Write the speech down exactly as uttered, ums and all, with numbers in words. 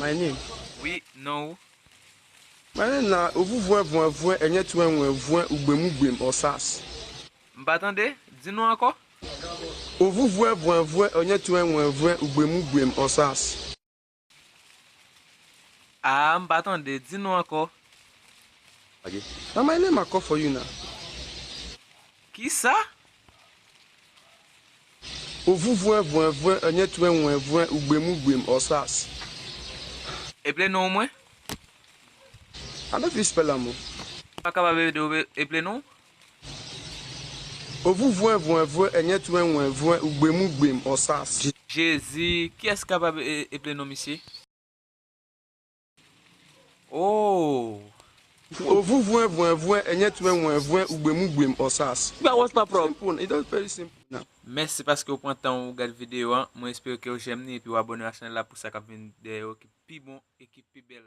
My name. Wi, non ou? My name na Ovuvwevwevwe Enyetwenwevwe Ugbemugwem Osas. M pa tande, di non ankò. Ovuvwevwevwe Enyetwenwevwe Ugbemugwem Osas. Ah, m pa tande, di non ankò. Ok. Na my name I call for you now. Kisa? Ovuvwevwevwe Enyetwenwevwe Ugbemugwem Osas. Eple non mwen? I don't fit spell am o. Pa kapab ede w eple non? Ovuvwevwevwe Enyetwenwevwe Ugbemugwem Osas. Jezi, kiyès kapab e- eple non misye? Oh, Ovuvwevwevwe Enyetwenwevwe Ugbemugwem Osas. Ba what's my problem? Simple. It is very simple now. Mèsi paske w pran tan ou gad videyo an. Mwen espere ke w jèm li epi w abòne a chanèl la pou sa k ap vin dèyè yo ki pi bon e ki pi bèl.